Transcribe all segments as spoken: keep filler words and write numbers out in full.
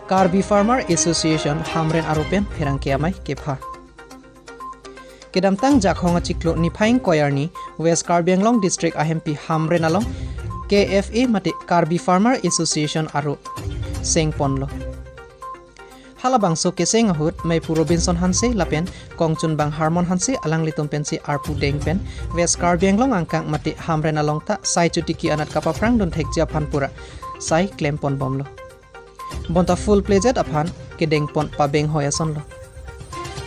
Karbi Farmer Association Hamren arupen pherangke amei kepha. Kedamtang Jakhong achiklo niphai ingkoi arni West Karbi Anglong District ahempi Hamren along K F A mate Karbi Farmer Association aru sengponlo. Halabangso keseng ahut Meiphu Robinson Hanse lapen kongchunbang Harmon Hanse alanglitum pensi arpu deng pen West Karbi Anglong angkang mate Hamren along ta sai chotiki anat kapaprang dun thekji aphan pura sai klemponbomlo. Bonta full-fledged aphan kedengpon pabenghoi asonlo.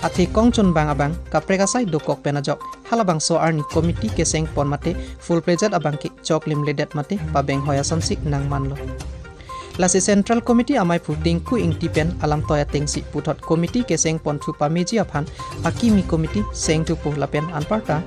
Athe kongchunbang abang kaprek asai dokok pen ajok halabangso arni committee kesengpon mate full-fledged abang ke choklimledet mate pabenghoi asonsi nangmanlo. Lasi Central Committee amei phu Tinku Ingti pen alamtoi atengsi puthot committee kesengponthu pameji aphan akimi committee sengthupo lapen anparta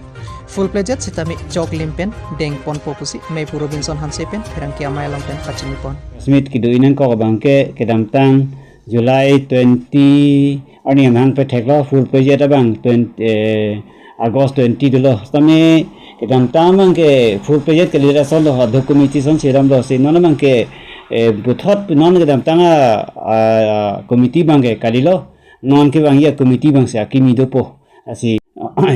full-fledged sitame choklim pen dengponpo pusi Meiphu Robinson Hanse pen pherangke amei along pen pachinipon. Smith kedo inang kok abang ke kedamtang July twenty arni amahang petheklo, full-fledged abang twenty, eh, August twenty dolo. Sitame kedamtang abang ke full-fledged kalidet asonlo, ad hoc committee asonsi damlo, si non abang ke, eh, puthot non kedamtang a, a, committee abang ke kalilo, non kevangji committee abangsi akimi dopo. Lasi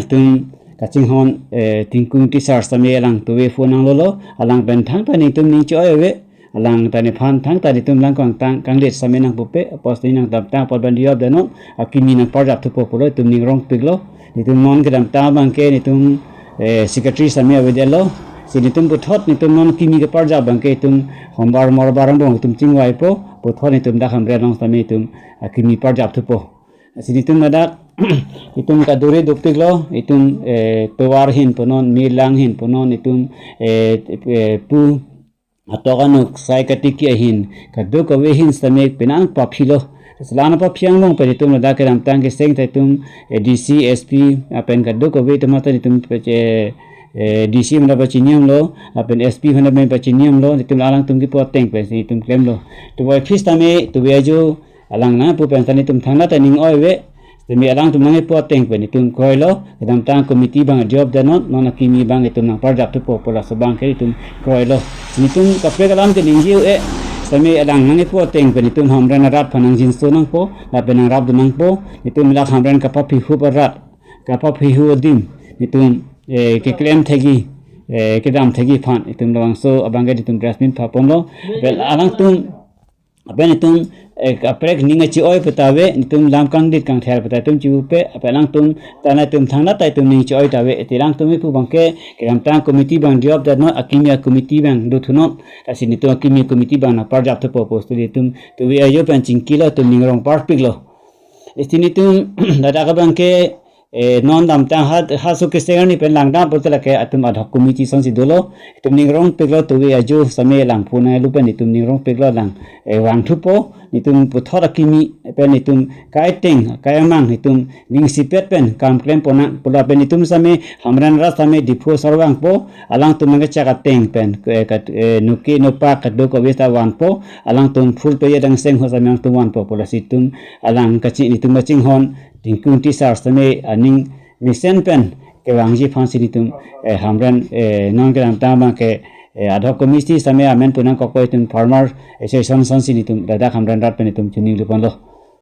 itum kachinghon, eh, Tinku Ingti sir sitame alang tuve phone nanglolo, alang pen thangta nelitum ning cho-oi ave, alang ta nephan thangta nelitum lang kangtang kangdet sitame nangpupe, apotsi nangdamtang apot ban diop danon, akimi nangparjapthupo pulo, itum ning rongpiklo. Nelitum non kedamtang abang ke nelitum, eh, secretary sitame avedetlo. Si nelitum puthot nelitum non kimi keparjap abang ke itum hombar morbar angbong itum chingvaipo, puthot nelitum dak Hamren along sitame itum akimi parjapthupo. Si nelitum ladak itum kadure dopiklo, itum, eh, tovar ahin punon, milang ahin punon, itum, eh, eh, pu atok anuk sai katiki ahin, kadokave ahin sitame penang paphilo. Selang paphi angbong pen itum ladak kedamtang keseng ta itum, eh, D C, S P, lapen kadokave itum atan itum, eh, eh, D C mena pachiniamlo, lapen S P mena pen pachiniamlo, itum alangtum kepu ateng pensi itum klemlo. Tuve office tame, tuve ajo, alang nangpu pen ta nelitum thangnat ta ning oi ave, sitame alangtum nangkepu ateng pen itum kroilo, kedamtang committee abang diop danon, non akimi abang itum nangparjapthupo pu laso abang ke itum kroilo. Si nelitum kaprek alam ke ningje-o-e, sitame alang nangkepu ateng pen itum Hamren arat aphan nangjinso nangpo, lapen nangrapdun nangpo, itum lak Hamren kapaphihup arat, kapaphihu adim, itum, eh, keklem thekji, eh, kedam thekji aphan, itum labangso abang ke itum press meet phaponlo, pen alangtum, pen itum, eh, kaprek ning achi-oi puta ave, itum lam kangdit kangther puta itum chipupe, pen alangtum, ta nelitum thangnat ta itum ning chi-oi ta ave, ti alangtum ipu abang ke, kedamtang committee abang diop danon, akimi a-committee abang dothunon, lasi nelitum akimi committee abang nangparjapthupo pusi itum, tuve ajo pen chingkilo, itum ning rongparpiklo. Lasi nelitum ladak abang ke, eh, non damtang hat, haso keseng arni pen langdam pulote lake itum ad hoc committee asonsi dolo. Itum ning rongpiklo tuve ajo sitame lang phone nanglu pen itum ning rongpiklo lang, eh, vangthupo. Itum puthot akimi pen itum kaiteng, kaimang itum ningsipet pen kam klemponnang. Pulo pen itum sitame Hamren arat sitame Diphu asor vangpo. Alangtum nangkechak ateng pen, eh, kat, eh, noke nopak kadokave ta vanpo. Alangtum full pay dangseng ho sitame alangtum vanpo pu lasi itum alang kachi nelitum kachinghon Tinku Ingti sar sitame aning mesen pen kevangji aphansi nelitum, eh, Hamren, eh, non kedamtang abang ke, eh, ad hoc committee sitame amen pu nangkokpo, itum Farmer Association asonsi nelitum ladak Hamren arat pen itum choningriponlo.